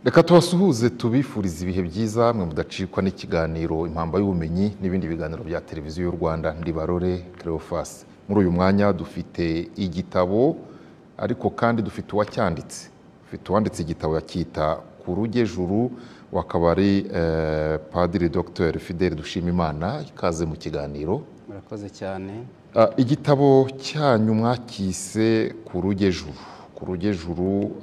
Reka tubasuhuze, tubifurize ibihe byiza, mwe mudacikwa n'ikiganiro Impamba y'Ubumenyi n'ibindi biganiro bya Televiziyo y'u Rwanda. Ndibarore Cleophas. Muri uyu mwanya dufite igitabo, ariko kandi dufite uwacyanditse. Dufite uwanditse igitabo yakita Ku Rujyejuru, wakaba ari Padiri Dr Fidèle Dushimimana. Ikaze mu kiganiro. Murakoze cyane. Igitabo cyanyu mwakise Ku Rujyejuru. Ku Rujyejuru,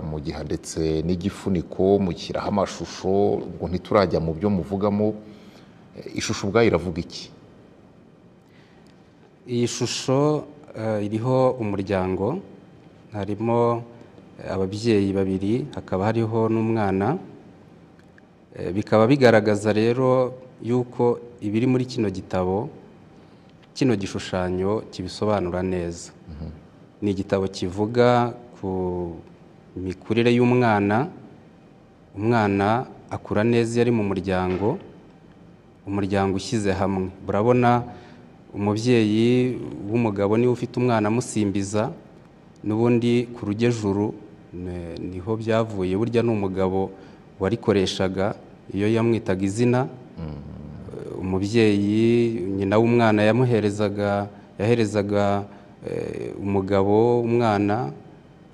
mu gihe ndetse n'igifuniko mushyiraho amashusho, ngo ntiturajya mu byo muvugamo, ishusho ubwayo iravuga iki? Iyi shusho iriho umuryango, harimo ababyeyi babiri, hakaba hariho n'umwana. Bikaba bigaragaza rero yuko ibiri muri kino gitabo, kino gishushanyo kibisobanura neza. Ni igitabo kivuga ku mikurire y'umwana. Umwana akura neza iyo ari mu muryango, umuryango ushyize hamwe. Urabona umubyeyi w'umugabo niwe ufite umwana amusimbiza, n'ubundi ku Rujyejuru niho byavuye. Burya ni umugabo warikoreshaga iyo yamwitaga izina. Umubyeyi nyina w'umwana yaherezaga umugabo umwana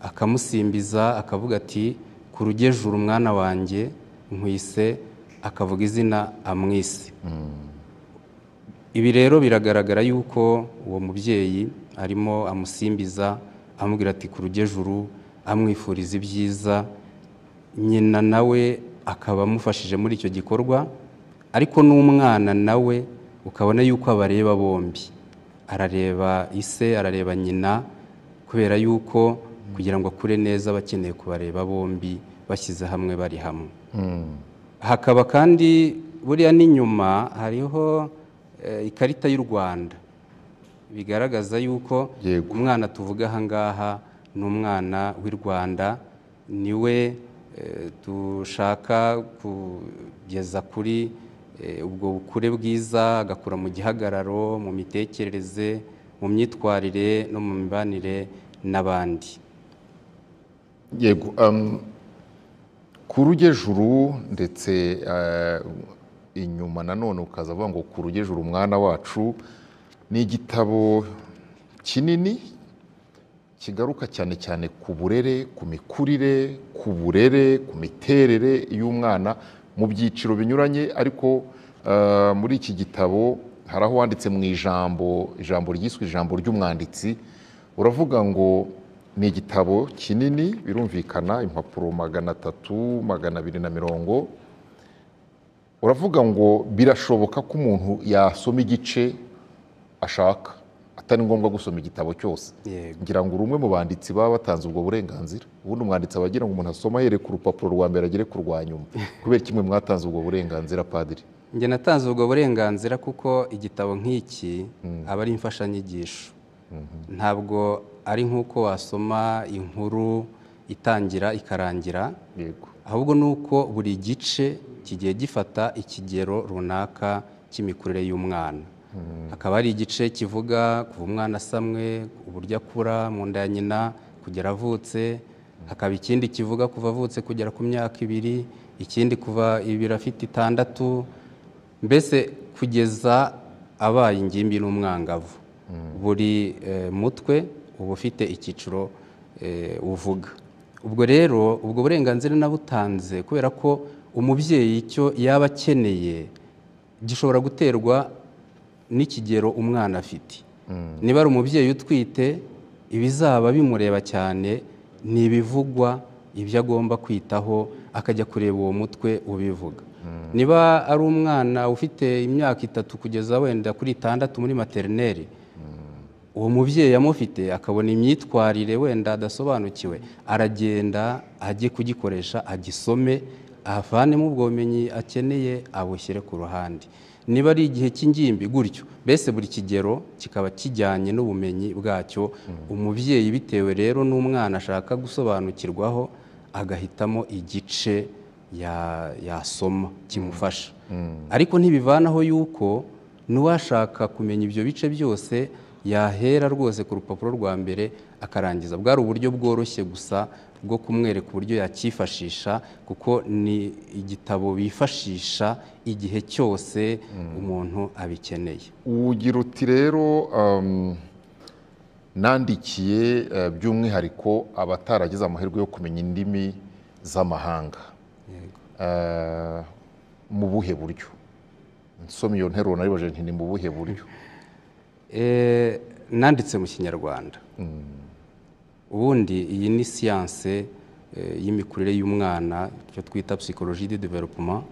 akamusimbiza, akavuga ati ku Rujyejuru umwana wanjye nkwise, akavuga izina amwise. Ibi rero biragaragara yuko uwo mubyeyi arimo amusimbiza, amubwira ati ku Rujyejuru, amwifuriza ibyiza. Nyina nawe akaba amufashije muri icyo gikorwa, ariko n'umwana nawe ukabona yuko abareba bombi, arareba ise, arareba nyina, kubera yuko kugira ngo akure neza bakeneye kubareba bombi bashyize hamwe, bari hamwe. Hakaba kandi buriya n'inyuma hariho ikarita y'u Rwanda, bigaragaza yuko umwana tuvuga aha ngaha ni umwana w'i Rwanda, niwe dushaka kugeza kuri ubwo bukure bwiza, agakura mu gihagararo, mu mitekerereze, mu myitwarire no mu mibanire n'abandi. Yego, ku Rujyejuru ndetse inyuma nanone ukaza avuga ngo ku Rujyejuru umwana wacu, ni igitabo kinini kigaruka cyane cyane ku burere, ku mikurire, ku burere, ku miterere y'umwana mu byiciro binyuranye. Ariko muri iki gitabo hari aho wanditse mu ijambo, ijambo ryiswe ijambo ry'umwanditsi, uravuga ngo ni igitabo kinini, birumvikana, impapuro 300, 220. Uravuga ngo birashoboka ko umuntu yasoma igice ashaka, atari ngombwa gusoma igitabo cyose. Ngira ngo uri umwe mu banditsi baba batanze ubwo burenganzira. Ubundi umwanditsi aba agira ngo umuntu asome ahere ku rupapuro rwa mbere agere ku rwa nyuma. Kubera kimwe mwatanze ubwo burenganzira, Padiri? Njye natanze ubwo burenganzira kuko igitabo nk'iki aba ari imfashanyigisho. Ntabwo ari nk'uko wasoma inkuru itangira ikarangira, ahubwo ni uko buri gice kigiye gifata ikigero runaka cy'imikurire y'umwana. Hakaba hari igice kivuga kuva umwana asamwe, uburyo akura mu nda ya nyina kugera avutse, hakaba ikindi kivuga kuva avutse kugera ku myaka 2, ikindi kuva 2 afite 6, mbese kugeza abaye ingimbi n'umwangavu. Buri mutwe uba ufite icyiciro uvuga. Ubwo rero ubwo burenganzira nabutanze kubera ko umubyeyi icyo yaba akeneye gishobora guterwa n'ikigero umwana afite. Niba ari umubyeyi utwite, ibizaba bimureba cyane ni ibivugwa, ibyo agomba kwitaho, akajya kureba uwo mutwe ubivuga. Niba ari umwana ufite imyaka 3 kugeza wenda kuri 6 muri materineri, uwo mubyeyi amufite akabona imyitwarire wenda adasobanukiwe, aragenda ajye kugikoresha, agisome, avanemo ubwo bumenyi akeneye, abushyire ku ruhande. Niba ari igihe cy'ingimbi gutyo, mbese buri kigero kikaba kijyanye n'ubumenyi bwacyo. Umubyeyi bitewe rero n'umwana ashaka gusobanukirwaho, agahitamo igice yasoma kimufasha. Ariko ntibivanaho yuko n'uwashaka kumenya ibyo bice byose yahera rwose ku rupapuro rwa mbere akarangiza. Bwari uburyo bworoshye gusa bwo kumwereka uburyo yakifashisha, kuko ni igitabo bifashisha igihe cyose umuntu abikeneye. Ugira uti rero nandikiye by'umwihariko abataragize amahirwe yo kumenya indimi z'amahanga. Mu buhe buryo? Nsoma iyo nteruro naribaje nti ni mu buhe buryo? Nanditse mu Kinyarwanda. Ubundi iyi ni siyanse y'imikurire y'umwana, icyo twita psychologie du développement.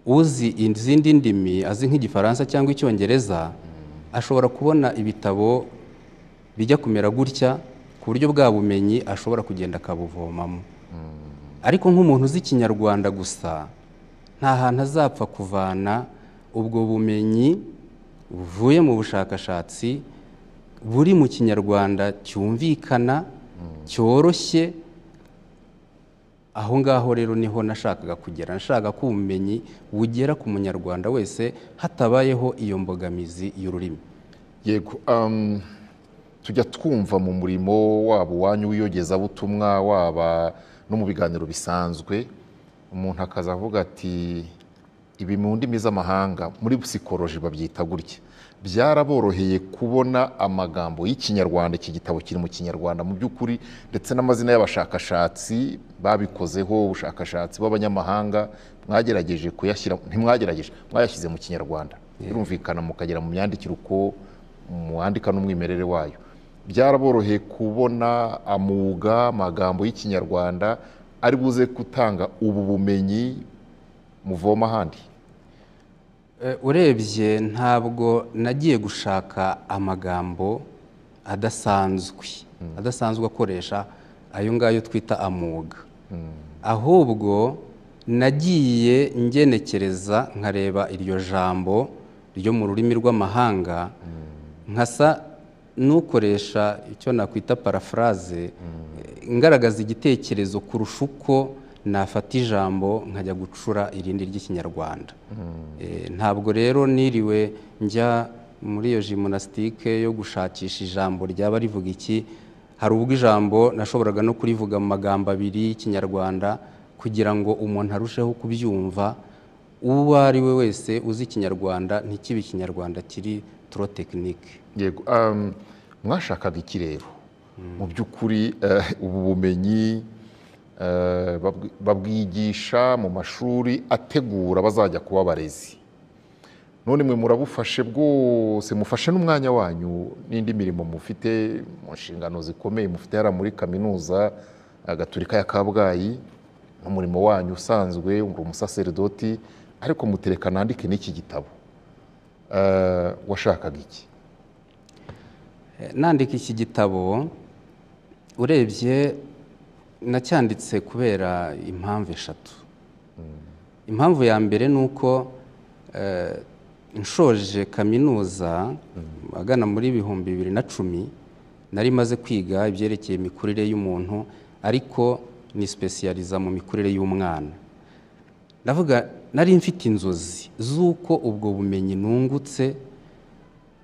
Uzi izindi ndimi, azi nk'Igifaransa cyangwa Icyongereza, ashobora kubona ibitabo bijya kumera gutya ku buryo bwa bumenyi ashobora kugenda akabuvomamo. Ariko nk'umuntu uzi Ikinyarwanda gusa, nta hantu azapfa kuvana ubwo bumenyi buvuye mu bushakashatsi buri mu Kinyarwanda cyumvikana, cyoroshye. Aho ngaho rero niho nashakaga kugera, nashakaga ko ubumenyi bugera ku munyarwanda wese hatabayeho iyo mbogamizi y'ururimi. Yego, tujya twumva mu murimo waba uwanyu w'iyogezabutumwa, waba no mu biganiro bisanzwe, umuntu akaza avuga ati ibi mu ndimi z'amahanga muri psychologie babyita gutya. Byaraboroheye kubona amagambo y'Ikinyarwanda, iki gitabo kiri mu Kinyarwanda mu by'ukuri, ndetse n'amazina y'abashakashatsi babikozeho ubushakashatsi b'abanyamahanga, mwagerageje kuyashyira, ntimwagerageje, mwayashyize mu Kinyarwanda. Birumvikana mukagera mu myandikire uko mwandika n'umwimerere wayo. Byaraboroheye kubona amuga amagambo y'Ikinyarwanda ari buze gutanga ubu bumenyi muvoma ahandi. Urebye ntabwo nagiye gushaka amagambo adasanzwe akoresha ayo ngayo twita amuga, ahubwo nagiye ngenekereza nkareba iryo jambo ryo mu rurimi rw'amahanga, nkasa n'ukoresha icyo nakwita paraphrase, ngaragaza igitekerezo kurusha uko nafata ijambo nkajya gucura irindi ry'Ikinyarwanda. Ntabwo rero niriwe njya muri iyo gymnastique yo gushakisha ijambo ryaba rivuga iki. Hari ubwo ijambo nashoboraga no kurivuga mu magambo abiri y'Ikinyarwanda kugira ngo umuntu arusheho kubyumva, uwo ari we wese uzi Ikinyarwanda, ntikibe Ikinyarwanda kiri trop technique. Yego, mwashakaga iki rero? Mu by'ukuri ubu bumenyi babwigisha mu mashuri ategura bazajya kuba abarezi, none mwe murabufashe bwose, mufashe n'umwanya wanyu n'indi mirimo mufite mu nshingano zikomeye mufite hariya muri kaminuza Gatolika ya Kabgayi, n'umurimo wanyu usanzwe, uri umusaseridoti, ariko mutereka nandike n'iki gitabo. Washakaga iki? Nandika iki gitabo, urebye nacyanditse kubera impamvu eshatu. Impamvu ya mbere ni uko nshoje kaminuza agana muri 2010, nari maze kwiga ibyerekeye imikurire y'umuntu, ariko ni specializa mu mikurire y'umwana. Ndavuga nari mfite inzozi z'uko ubwo bumenyi nungutse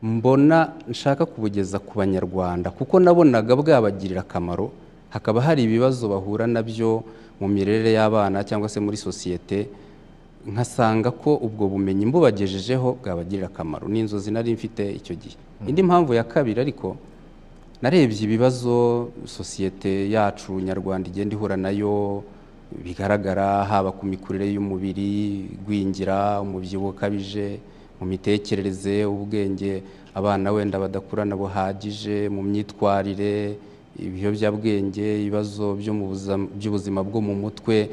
mbona nshaka kubugeza ku banyarwanda, kuko nabonaga bwabagirira akamaro. Hakaba hari ibibazo bahura nabyo mu mirere y'abana cyangwa se muri sosiyete, nkasanga ko ubwo bumenyi mbubagejejeho bwabagirira akamaro. Ni inzozi nari mfite icyo gihe. Indi mpamvu ya kabiri, ariko narebye ibibazo sosiyete yacu nyarwanda igenda ihura nayo bigaragara, haba ku mikurire y'umubiri, igwingira, umubyibuho ukabije, mu mitekerereze, ubwenge abana wenda badakurana buhagije, mu myitwarire, ibiyobyabwenge, ibibazo by'ubuzima bwo mu mutwe.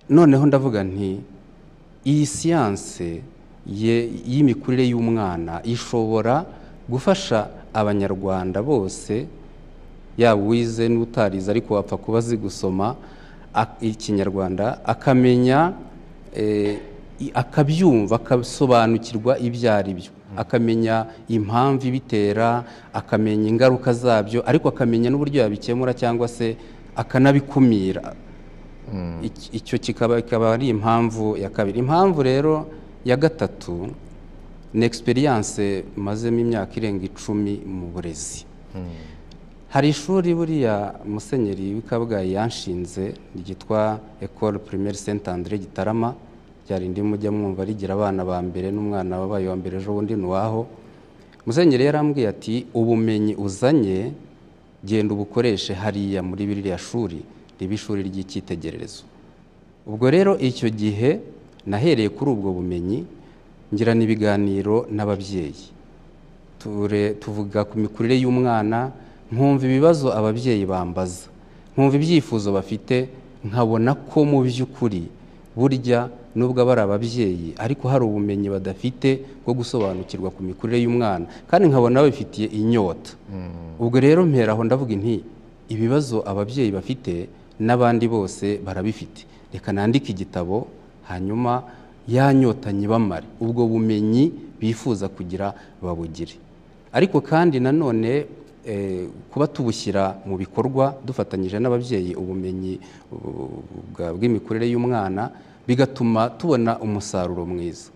Noneho ndavuga nti iyi siyanse y'imikurire y'umwana ishobora gufasha abanyarwanda bose, yaba uwize n'utarize ariko wapfa kuba azi gusoma Ikinyarwanda, akamenya, akabyumva, akasobanukirwa ibyo ari byo, akamenya impamvu ibitera, akamenya ingaruka zabyo, ariko akamenya n'uburyo yabikemura cyangwa se akanabikumira. Icyo kikaba ari impamvu ya kabiri. Impamvu rero ya gatatu ni experience mazemo imyaka irenga 10 mu burezi. Hari ishuri buriya Musenyeri w'i Kabgayi yanshinze ryitwa Ecole Primaire Saint André Gitarama, ryarindi mujya mwumva rigira abana ba mbere n'umwana wabaye wa mbere ejo bundi ni uwaho. Musenyeri yarambwiye ati ubumenyi uzanye genda ubukoreshe hariya muri biriya shuri, riba ishuri ry'icyitegererezo. Ubwo rero icyo gihe nahereye kuri ubwo bumenyi ngirana ibiganiro n'ababyeyi, tuvuga ku mikurire y'umwana, nkumva ibibazo ababyeyi bambaza, nkumva ibyifuzo bafite, nkabona ko mu by'ukuri burya nubwo aba ari ababyeyi ariko hari ubumenyi badafite bwo gusobanukirwa ku mikurire y'umwana, kandi nkabona babifitiye inyota. Ubwo rero mpera aho ndavuga nti ibibazo ababyeyi bafite n'abandi bose barabifite, reka nandike igitabo hanyuma ya nyota nyibamare, ubwo bumenyi bifuza kugira babugire. Ariko kandi nanone kuba tubushyira mu bikorwa dufatanyije n'ababyeyi ubumenyi bw'imikurire y'umwana, bigatuma tubona umusaruro mwiza.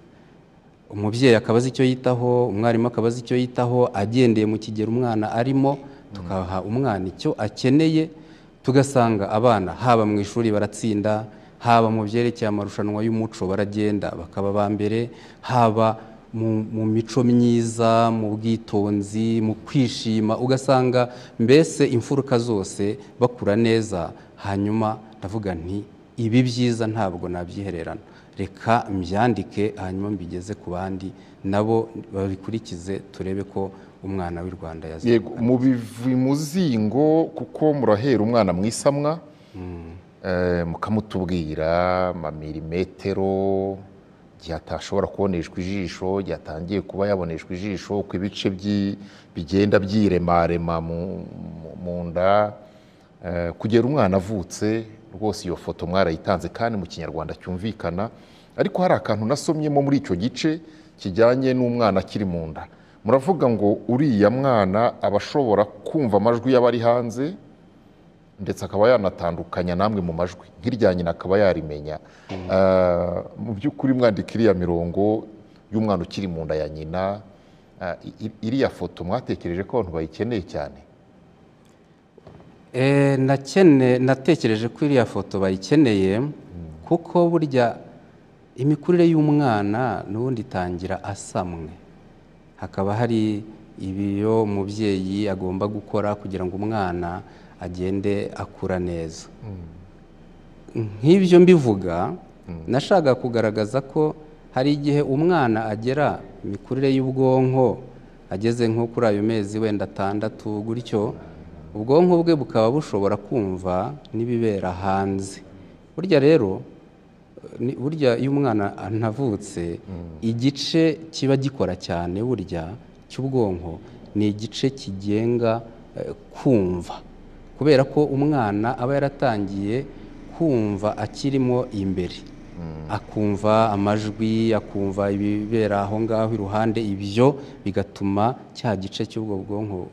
Umubyeyi akaba azi icyo yitaho, umwarimu akaba azi icyo yitaho, agendeye mu kigero umwana arimo, tukaha umwana icyo akeneye, tugasanga abana haba mu ishuri baratsinda, haba mu byerekeye amarushanwa y'umuco baragenda bakaba ba mbere, haba mu mico myiza, mu bwitonzi, mu kwishima, ugasanga mbese imfuruka zose bakura neza. Hanyuma ndavuga nti ibi byiza ntabwo nabyihererana, reka mbyandike hanyuma mbigeze ku bandi nabo babikurikize, turebe ko umwana w'i Rwanda yazamuka. Yego, mubiva imuzingo kuko murahera umwana mu isamwa, mukamutubwira amamilimetero igihe atashobora kuboneshwa ijisho, igihe atangiye kuba yaboneshwa ijisho, uko ibice bigenda byiremarema mu nda, kugera umwana avutse. Rwose iyo foto mwarayitanze kandi mu Kinyarwanda cyumvikana. Ariko hari akantu nasomyemo muri icyo gice kijyanye n'umwana akiri mu nda. Muravuga ngo uriya mwana aba ashobora kumva amajwi y'abari hanze, ndetse akaba yanatandukanya namwe mu majwi, nk'irya nyina akaba yarimenya. Mu by'ukuri mwandika iriya mirongo y'umwana ukiri mu nda ya nyina, iriya foto mwatekereje ko abantu bayikeneye cyane? Natekereje ko iriya foto bayikeneye, kuko burya imikurire y'umwana n'ubundi itangira asamwe. Hakaba hari ibiyo umubyeyi agomba gukora kugira ngo umwana agende akura neza. Nk'ibyo mbivuga, nashaka kugaragaza ko hari igihe umwana agera imikurire y'ubwonko ageze nko kuri ayo mezi wenda 6 gutyo, ubwonko bwe bukaba bushobora kumva n'ibibera hanze. Burya rero burya iyo umwana anavutse, igice kiba gikora cyane burya cy'ubwonko ni igice kigenga kumva, kubera ko umwana aba yaratangiye kumva akirimo imbere, akumva amajwi, akumva ibibera aho ngaho iruhande, ibyo bigatuma cya gice cy'ubwo bwonko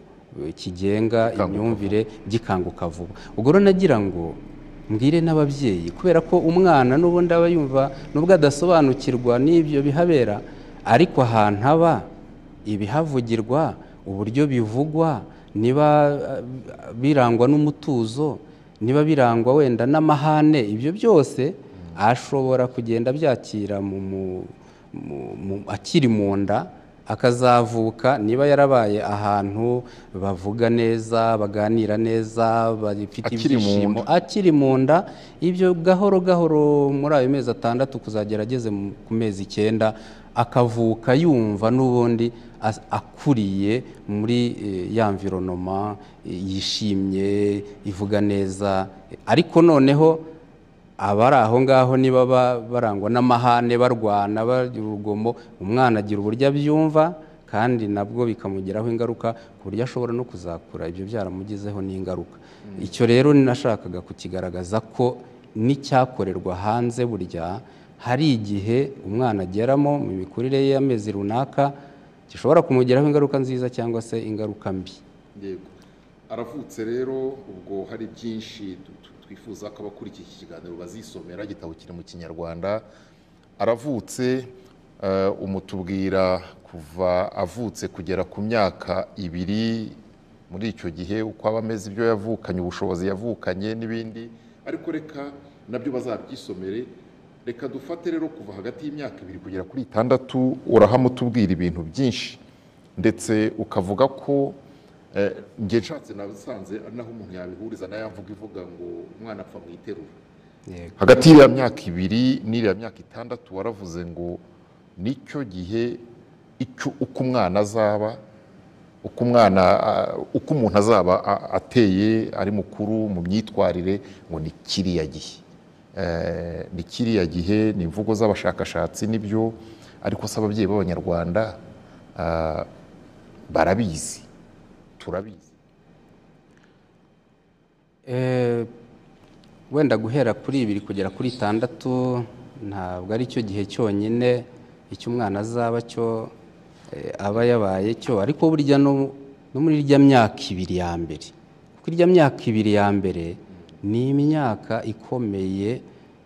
kigenga imyumvire gikanguka vuba. Ubwo rero nagira ngo mbwire n'ababyeyi, kubera ko umwana n'ubundi aba yumva nubwo adasobanukirwa n'ibyo bihabera, ariko ahantu aba ibihavugirwa, uburyo bivugwa, niba birangwa n'umutuzo, niba birangwa wenda n'amahane, ibyo byose ashobora kugenda byakira akiri mu nda, akazavuka niba yarabaye ahantu bavuga neza, baganira neza, bafite ibyishimo akiri mu nda, ibyo gahoro gahoro muri ayo mezi 6 kuzagera ageze ku mezi 9, akavuka yumva n'ubundi akuriye muri ya environnement yishimye, ivuga neza. Ariko noneho abari aho ngaho niba barangwa n'amahane, barwana, bagira urugomo, umwana agira uburyo abyumva kandi nabwo bikamugiraho ingaruka, ku buryo ashobora no kuzakura ibyo byaramugizeho n'ingaruka. Icyo rero nashakaga kukigaragaza ko n'icyakorerwa hanze burya hari igihe umwana ageramo mu mikurire ye y'amezi runaka gishobora kumugiraho ingaruka nziza cyangwa se ingaruka mbi. Yego, aravutse rero, ubwo hari byinshi twifuza ko abakurikiye iki kiganiro bazisomera, igitabo kiri mu Kinyarwanda. Aravutse, umutubwira kuva avutse kugera ku myaka 2 muri icyo gihe, uko aba ameze, ibyo yavukanye, ubushobozi yavukanye n'ibindi, ariko reka nabyo bazabyisomere. Reka dufate rero kuva hagati y'imyaka 2 kugera kuri 6, urahamutubwira ibintu byinshi, ndetse ukavuga ko njye nshatse nasanze ari naho umuntu yabihuriza nayo mvuga ivuga ngo umwana apfa mu iterura. Hagati y'iriya myaka 2 n'iriya myaka 6 waravuze ngo nicyo gihe icyo uko umwana azaba, uko umwana uko umuntu azaba ateye ari mukuru mu myitwarire, ngo ni kiriya gihe. Ni kiriya gihe, ni imvugo z'abashakashatsi nibyo, ariko se ababyeyi b'Abanyarwanda barabizi, turabizi. Wenda guhera kuri 2 kugera kuri 6 ntabwo ari cyo gihe cyonyine icyo umwana azaba cyo aba yabaye cyo, ariko burya no muri irya myaka 2 ya mbere, kuko irya myaka 2 ya mbere ni imyaka ikomeye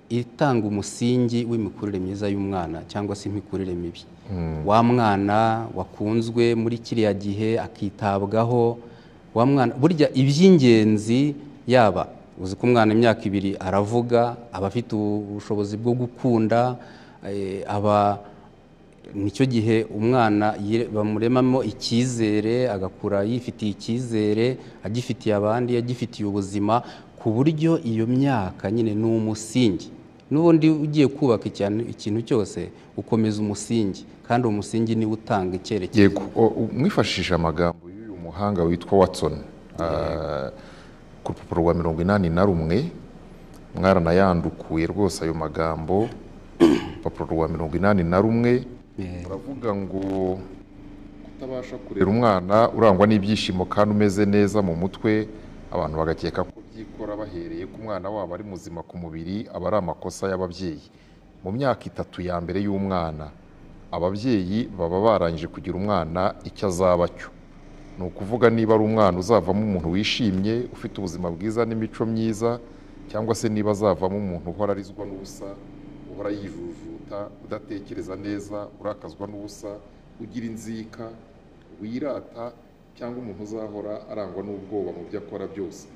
itanga umusingi w'imikurire myiza y'umwana cyangwa se imikurire mibi. Wa mwana wakunzwe muri kiriya gihe akitabwaho, wa mwana burya iby'ingenzi, yaba uzi ko umwana imyaka 2 aravuga, aba afite ubushobozi bwo gukunda, aba nicyo gihe umwana bamuremamo icyizere, agakura yifitiye icyizere, agifitiye abandi, agifitiye ubuzima, ku buryo iyo myaka nyine ni umusingi. N'ubundi ugiye kubaka ikintu cyose ukomeza umusingi, kandi uwo musingi niwo utanga icyerekezo. Yego, mwifashishije amagambo y'uyu muhanga witwa Watson ku rupapuro rwa 81, mwaranayandukuye rwose ayo magambo. Urupapuro rwa 81 muravuga ngo kutabasha kurera umwana urangwa n'ibyishimo kandi umeze neza mu mutwe, abantu bagakeka ko byikora bahereye ku mwana wabo ari muzima ku mubiri, aba ari amakosa y'ababyeyi. Mu myaka 3 ya mbere y'umwana, ababyeyi baba barangije kugira umwana icyo azaba cyo. Ni ukuvuga niba ari umwana uzavamo umuntu wishimye, ufite ubuzima bwiza n'imico myiza, cyangwa se niba azavamo umuntu uhora arizwa n'ubusa, uhora yijujuta, udatekereza neza, urakazwa n'ubusa, ugira inzika, wirata, cyangwa umuntu uzahora arangwa n'ubwoba mu byo akora byose.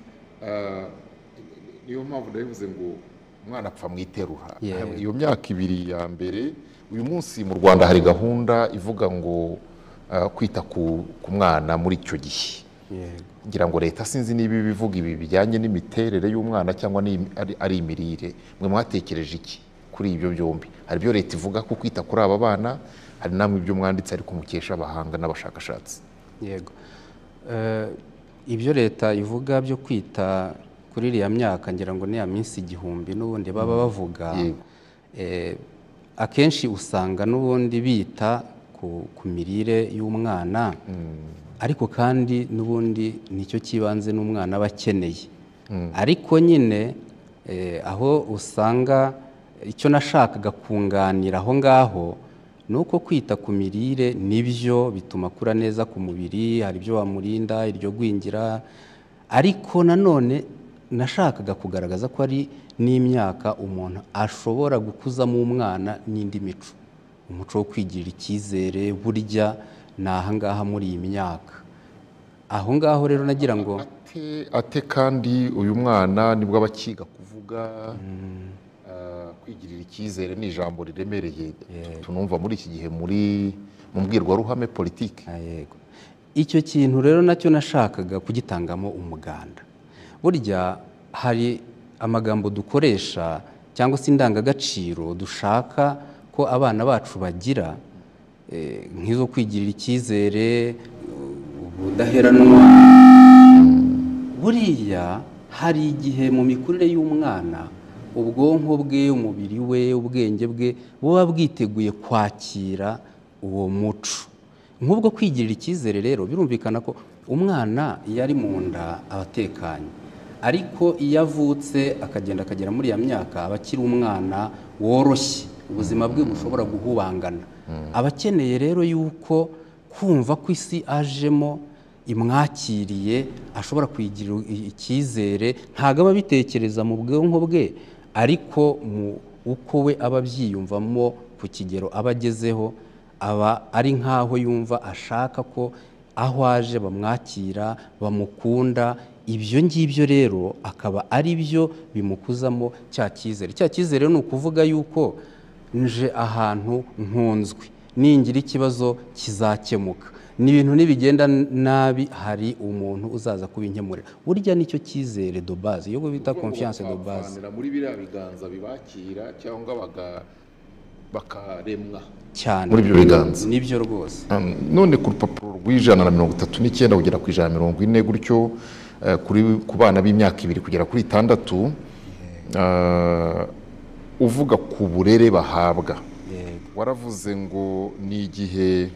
Niyo mpamvu ndabivuze ngo umwana apfa mu iterura. Iyo myaka 2 ya mbere, uyu munsi mu Rwanda hari gahunda ivuga ngo kwita ku mwana muri icyo gihe. Ngira ngo leta sinzi niba ibivuga ibi bijyanye n'imiterere y'umwana cyangwa ari imirire. Mwe mwatekereje iki kuri ibyo byombi? Hari ibyo leta ivuga ku kwita kuri aba bana, hari namwe ibyo mwanditse ariko mukesha abahanga n'abashakashatsi. Yego, ibyo leta ivuga byo kwita kuri iriya myaka, ngira ngo ni ya minsi 1000 n'ubundi baba bavuga. Akenshi usanga n'ubundi bita ku mirire y'umwana, ariko kandi n'ubundi nicyo kibanze n'umwana aba akeneye. Ariko nyine aho usanga icyo nashakaga kunganira aho ngaho ni uko kwita ku mirire nibyo bituma akura neza ku mubiri, hari ibyo wamurinda iryo gwingira, ariko nanone nashakaga kugaragaza ko ari n'imyaka umuntu ashobora gukuzamo umwana n'indi mico, umuco wo kwigirira icyizere burya ni aha ngaha muri iyi myaka. Aho ngaho rero nagira ngo ate kandi uyu mwana nibwo aba akiga kuvuga. Kwigirira icyizere ni ijambo riremereye tunumva muri iki gihe muri mu mbwirwaruhame politiki. Yego, icyo kintu rero nacyo nashakaga kugitangamo umuganda. Burya hari amagambo dukoresha cyangwa se indangagaciro dushaka ko abana bacu bagira, nk'izo kwigirira icyizere, ubudaheranwa. Buriya hari igihe mu mikurire y'umwana ubwonko bwe, umubiri we, ubwenge bwe buba bwiteguye kwakira uwo muco. Nk'ubwo kwigirira icyizere rero birumvikana ko umwana iyo ari mu nda aba atekanye, ariko iyo avutse akagenda akagera muri ya myaka aba akiri umwana woroshye, ubuzima bwe bushobora guhubangana. Aba akeneye rero yuko kumva ko isi ajemo imwakiriye, ashobora kwigirira icyizere, ntabwo aba abitekereza mu bwonko bwe, ariko uko we aba abyiyumvamo ku kigero aba agezeho, aba ari nk'aho yumva ashaka ko aho aje bamwakira, bamukunda. Ibyo ngibyo rero akaba ari byo bimukuzamo cya cyizere. Cya cyizere ni ukuvuga yuko nje ahantu nkunzwe, ningira ikibazo kizakemuka, n'ibintu nibigenda nabi hari umuntu uzaza kubinkemurira. Burya nicyo cyizere de base, iyo bita confiance de base. Muri biriya biganza bibakira cyangwa bakaremwa cyane muri ibyo biganza, nibyo rwose. None ku rupapuro rw'139 kugera ku 140 gutyo, ku bana b'imyaka 2 kugera kuri 6, uvuga ku burere bahabwa, waravuze ngo ni igihe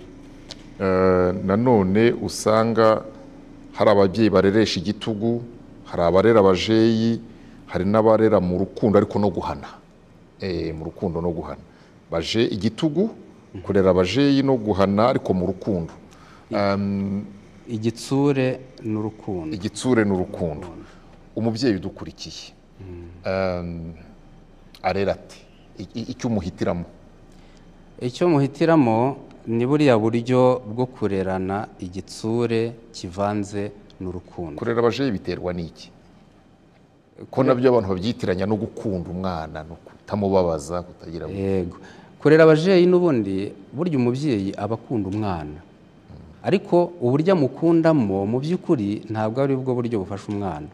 nanone usanga hari ababyeyi bareresha igitugu, hari abarera abajeyi, hari n'abarera mu rukundo ariko no guhana. Mu rukundo no guhana, baje igitugu, kurera abajeyi no guhana ariko mu rukundo. Igitsure n'urukundo. Igitsure n'urukundo. Umubyeyi udukurikiye arera ati icyo umuhitiramo? Icyo muhitiramo ni buriya buryo bwo kurerana igitsure kivanze n'urukundo. Kurera abajeyi biterwa n'iki? Ko nabyo abantu babyitiranya no gukunda umwana no kutamubabaza, kutagira. Yego, kurera abajeyi n'ubundi burya umubyeyi aba akunda umwana, ariko uburyo amukundamo mu by'ukuri ntabwo ari bwo buryo bufasha umwana.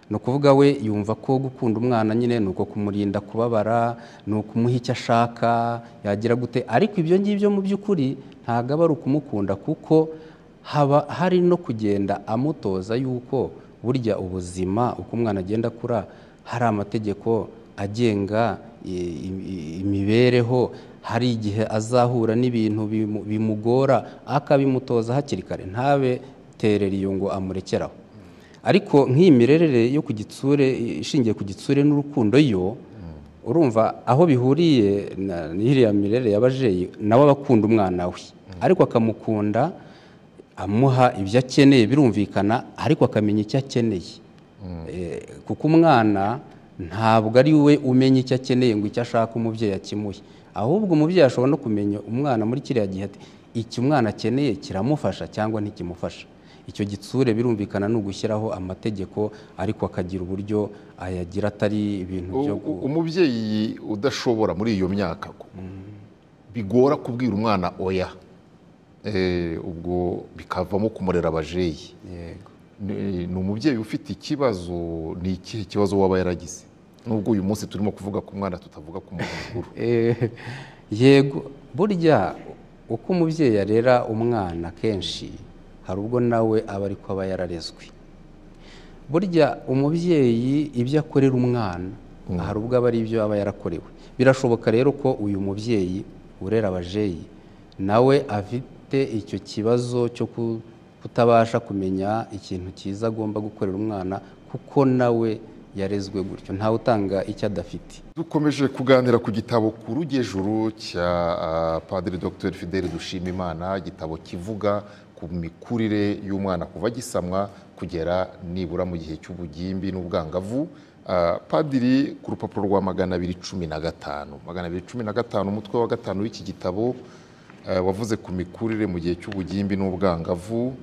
Ni ukuvuga we yumva ko gukunda umwana nyine ni uko kumurinda kubabara, ni ukumuha icyo ashaka, yagira gute, ariko ibyo ngibyo mu by'ukuri ntabwo aba ari ukumukunda, kuko haba hari no kugenda amutoza yuko burya ubuzima uko umwana agenda akura hari amategeko agenga imibereho, hari igihe azahura n'ibintu bimugora akabimutoza hakiri kare, ntabe terera iyo ngo amurekeraho. Ariko nk'iyi mirerere yo ku gitsure ishingiye ku gitsure n'urukundo yo, urumva aho bihuriye n'iriya mirerere y'abajeyi, nawe abakunda umwana we, ariko akamukunda amuha ibyo akeneye birumvikana, ariko akamenya icyo akeneye. Kuko umwana ntabwo ari we umenya icyo akeneye ngo icyo ashaka umubyeyi akimuhe, ahubwo umubyeyi ashobora no kumenya umwana muri kiriya gihe ati iki umwana akeneye kiramufasha cyangwa ntikimufasha. Icyo gitsure birumvikana ni ugushyiraho amategeko, ariko akagira uburyo ayagira atari ibintu byo umubyeyi udashobora muri iyo myaka bigora kubwira umwana oya, ubwo bikavamo kumurera abajeyi. Yego, ni umubyeyi ufite ikibazo. Ni ikihe kibazo waba yaragize? Nubwo uyu munsi turimo kuvuga ku mwana tutavuga ku muntu mukuru. Yego, burya uko umubyeyi arera umwana kenshi hari ubwo nawe aba ariko aba yararezwe. Burya umubyeyi ibyo akorera umwana hari ubwo aba ari ibyo aba yarakorewe. Birashoboka rero ko uyu mubyeyi urera abajeyi nawe afite icyo kibazo cyo kutabasha kumenya ikintu cyiza agomba gukorera umwana, kuko nawe yarezwe gutyo, ntawe utanga icyo adafite. Dukomeje kuganira ku gitabo Kurugejuru cya Padiri Dr Fidèle Dushimimana, igitabo kivuga ku mikurire y'umwana kuva gisamwa kugera nibura mu gihe cy'ubugimbi n'ubwangavu. Padiri, ku rupapuro rwa 215, 215, umutwe wa 5 w'iki gitabo wavuze ku mikurire mu gihe cy'ubugimbi n'ubwangavu,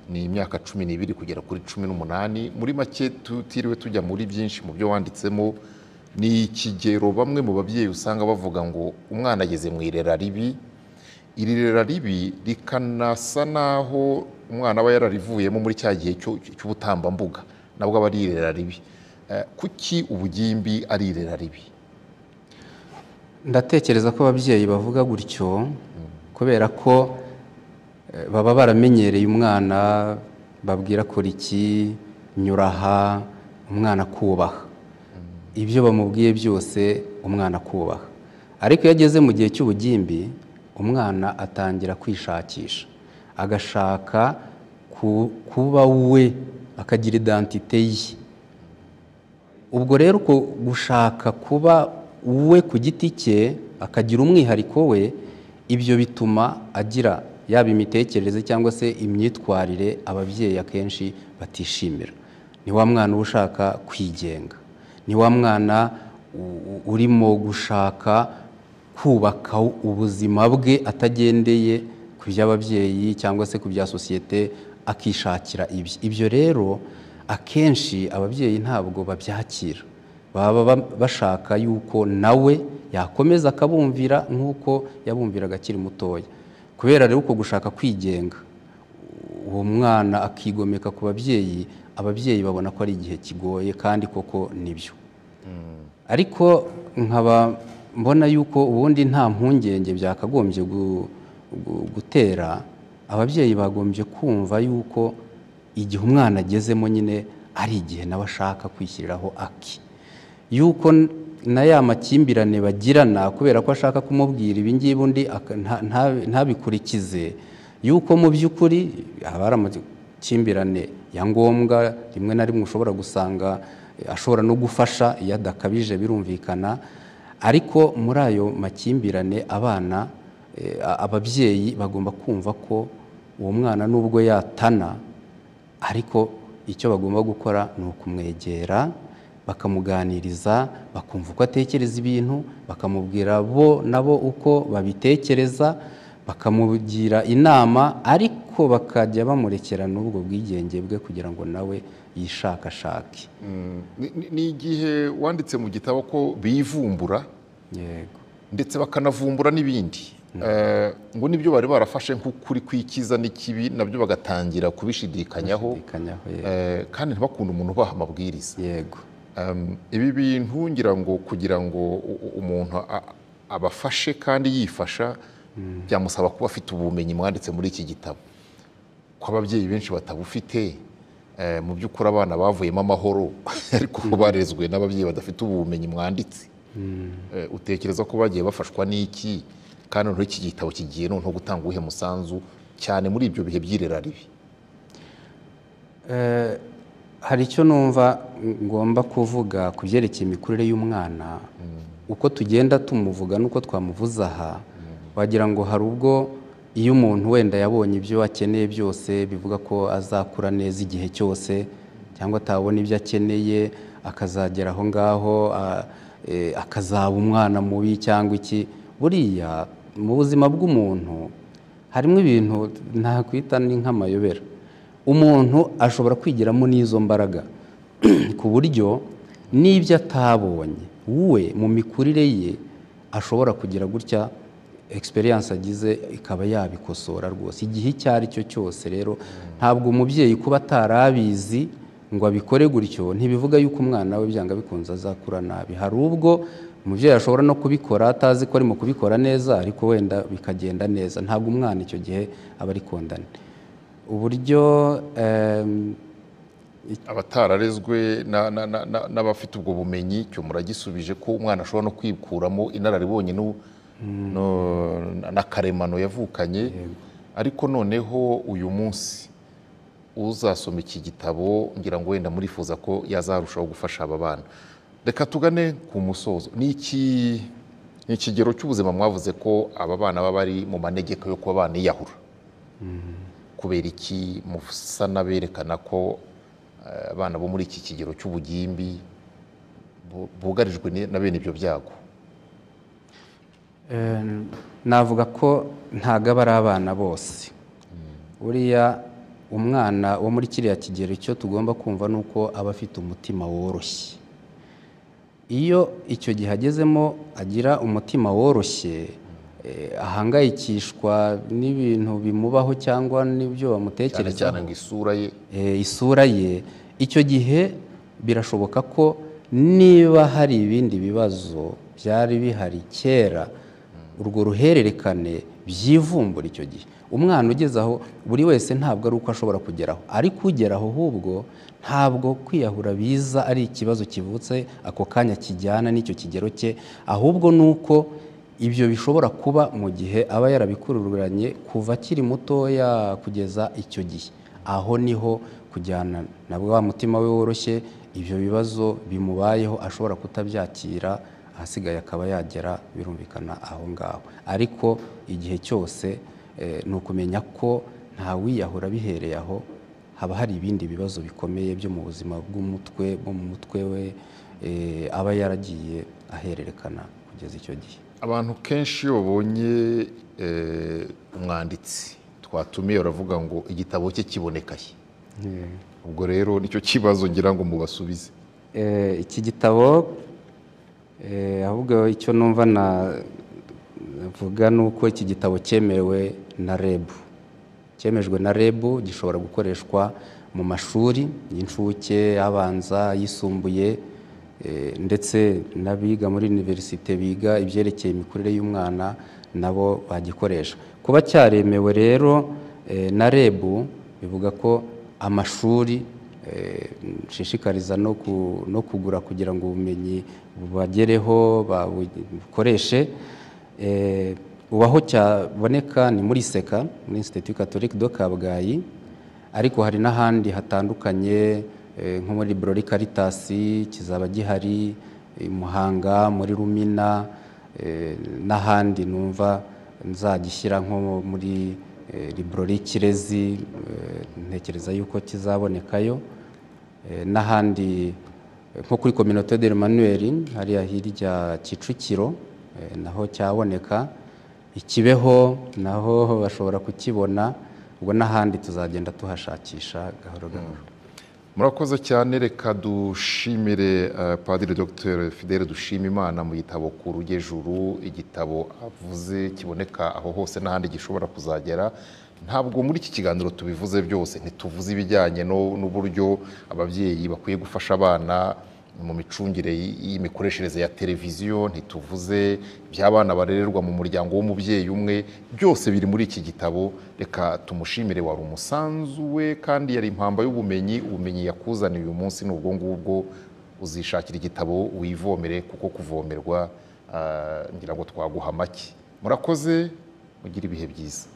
ni imyaka 12 kugera kuri 18. Muri make tutiriwe tujya muri byinshi mu byo wanditsemo, ni ikigero bamwe mu babyeyi usanga bavuga ngo umwana ageze mu irera ribi. Iri rera ribi rikanasa naho umwana aba yararivuyemo muri cya gihe cy'ubutambambuga, nabwo aba ari irera ribi. Kuki ubugimbi ari irera ribi? Ndatekereza ko ababyeyi bavuga gutyo kubera ko baba baramenyereye umwana, babwira kora iki, nyura aha, umwana akubaha. Ibyo bamubwiye byose umwana akubaha. Ariko iyo ageze mu gihe cy'ubugimbi, umwana atangira kwishakisha, agashaka kuba we, akagira identite ye. Ubwo rero uko gushaka kuba we ku giti cye, akagira umwihariko we, ibyo bituma agira yaba imitekerereze cyangwa se imyitwarire ababyeyi akenshi batishimira. Ni wa mwana uba ushaka kwigenga, ni wa mwana urimo gushaka kubaka ubuzima bwe atagendeye ku by'ababyeyi cyangwa se ku bya sosiyete, akishakira ibye. Ibyo rero akenshi ababyeyi ntabwo babyakira, baba bashaka yuko nawe yakomeza akabumvira nk'uko yabumviraga akiri mutoya. Kubera rero uko gushaka kwigenga, uwo mwana akigomeka ku babyeyi, ababyeyi babona ko ari igihe kigoye, kandi koko nibyo. Ariko nkaba mbona yuko ubundi nta mpungenge byakagombye gutera. Ababyeyi bagombye kumva yuko igihe umwana agezemo nyine ari igihe nawe ashaka kwishyiriraho aki, yuko na ya makimbirane bagirana kubera ko ashaka kumubwira ibi ngibi undi ntabikurikize, yuko mu by'ukuri haba hari amakimbirane ya ngombwa, rimwe na rimwe ushobora gusanga ashobora no gufasha iyo adakabije, birumvikana. Ariko muri ayo makimbirane abana, ababyeyi bagomba kumva ko uwo mwana nubwo yatana, ariko icyo bagomba gukora ni ukumwegera, bakamuganiriza, bakumva uko atekereza ibintu, bakamubwira bo nabo uko babitekereza, bakamugira inama, ariko bakajya bamurekera n'ubwo bwigenge bwe kugira ngo nawe yishakashake. Ni igihe wanditse mu gitabo ko bivumbura, yego, ndetse bakanavumbura n'ibindi, ngo nibyo bari barafashe nk'ukuri kw'ikiza n'ikibi nabyo bagatangira kubishidikanyaho, kandi ntibakunde umuntu ubaha amabwiriza. Yego. Ibi bintu ngira ngo kugira ngo umuntu abafashe kandi yifasha, byamusaba kuba afite ubumenyi mwanditse muri iki gitabo, ko ababyeyi benshi batabufite. Mu by'ukuri abana bavuyemo amahoro, ariko barezwe n'ababyeyi badafite ubumenyi mwanditse. Utekereza ko bagiye bafashwa n'iki, kandi noneho iki gitabo kigiye noneho gutanga uwuhe musanzu cyane muri ibyo bihe by'irera ribi? Hari icyo numva ngomba kuvuga ku byerekeye imikurire y'umwana. Uko tugenda tumuvuga n'uko twamuvuza aha, wagira ngo hari ubwo iyo umuntu wenda yabonye ibyo akeneye byose bivuga ko azakura neza igihe cyose, cyangwa atabona ibyo akeneye akazagera aho ngaho akazaba umwana mubi cyangwa iki. Buriya mu buzima bw'umuntu harimo ibintu ntakwita ni nk'amayobera. Umuntu ashobora kwigiramo n'izo mbaraga ku buryo n'ibyo atabonye we mu mikurire ye ashobora kugira gutya experience agize ikaba yabikosora rwose igihe icyo ari cyo cyose. Rero ntabwo umubyeyi kuba atarabizi ngo abikore gutyo ntibivuga yuko umwana we byanga bikunze azakura nabi. Hari ubwo umubyeyi ashobora no kubikora atazi ko arimo kubikora neza, ariko wenda bikagenda neza. Ntabwo umwana icyo gihe aba ari kondane. Uburyo abatararezwe n'abafite ubwo bumenyi, cyo muragisubije ko umwana ashobora no kwikuramo inararibonye na karemano yavukanye. Ariko noneho uyu munsi uzasoma iki gitabo ngira ngo wenda murifuza ko yazarushaho gufasha aba bana. Reka tugane ku musozo. Ni ikigero cy'ubuzima mwavuze ko aba bana baba bari mu manegeka yo kuba baniyahura. Kubera iki musa n'aberekana ko abana bo muri iki kigero cy'ubugimbi bugarijwe na bene ibyo byago? Navuga ko ntago aba ari abana bose. Uriya umwana wo muri kiriya kigero icyo tugomba kumva nuko aba afite umutima woroshye. Iyo icyo gihe agezemo agira umutima woroshye, ahangayikishwa n'ibintu bimubaho cyangwa n'ibyo bamutekerezaho, cyane ngo isura ye, isura ye, icyo gihe birashoboka ko niba hari ibindi bibazo byari bihari kera, urwo ruhererekane byivumbura icyo gihe. Umwana ugeze aho, buri wese ntabwo ari uko ashobora kugeraho, ariko ugeraho ahubwo ntabwo kwiyahura biza ari ikibazo kivutse ako kanya kijyana n'icyo kigero cye, ahubwo nuko ibyo bishobora kuba mu gihe aba yarabikururanye kuva akiri mutoya kugeza icyo gihe. Aho niho kujyana nabwo wa mutima we woroshye, ibyo bibazo bimubayeho ashobora kutabyakira, ahasigaye akaba yagera birumvikana aho ngaho. Ariko igihe cyose ni ukumenya ko nta wiyahura bihereye aho, haba hari ibindi bibazo bikomeye byo mu buzima bw'umutwe, bwo mu mutwe we, aba yaragiye ahererekana kugeza icyo gihe. Abantu kenshi iyo babonye umwanditsi twatumiye baravuga ngo igitabo cye kiboneka he? Ubwo rero nicyo kibazo ngira ngo mubasubize. Iki gitabo ahubwo icyo numva navuga ni uko iki gitabo cyemewe na REB, cyemejwe na REB, gishobora gukoreshwa mu mashuri y'incuke, abanza, yisumbuye, ndetse n'abiga muri universite biga ibyerekeye imikurire y'umwana nabo bagikoresha. Kuba cyaremewe rero na REB bivuga ko amashuri nshishikariza no kugura kugira ngo ubumenyi bubagereho babukoreshe. Ubu aho cyaboneka ni muri ICK, muri Institut Catholique de Kabgayi, ariko hari n'ahandi hatandukanye, nko muri Librairie Caritas kizaba gihari, i Muhanga muri Rumina, n'ahandi numva nzagishyira nko muri Librairie Kirezi, ntekereza yuko kizabonekayo, n'ahandi nko kuri Communauté de l'Emmanuel hariya hirya Kicukiro, naho cyaboneka, i Kibeho naho bashobora kukibona, ubwo n'ahandi tuzagenda tuhashakisha gahoro gahoro. Murakoze cyane. Reka dushimire Padiri Dr Fidèle Dushimimana mu gitabo Ku Rujyejuru, igitabo avuze kiboneka aho hose n'ahandi gishobora kuzagera. Ntabwo muri iki kiganiro tubivuze byose, ntituvuze ibijyanye n'uburyo ababyeyi bakwiye gufasha abana mu micungire y'imikoreshereze ya televiziyo, ntituvuze iby'abana barererwa mu muryango w'umubyeyi umwe, byose biri muri iki gitabo. Reka tumushimire, wari umusanzu we kandi yari impamba y'ubumenyi. Ubumenyi yakuzaniye uyu munsi ni ubwo ngubwo, uzishakira igitabo wivomere, kuko kuvomerwa ngira ngo twaguha make. Murakoze, mugire ibihe byiza.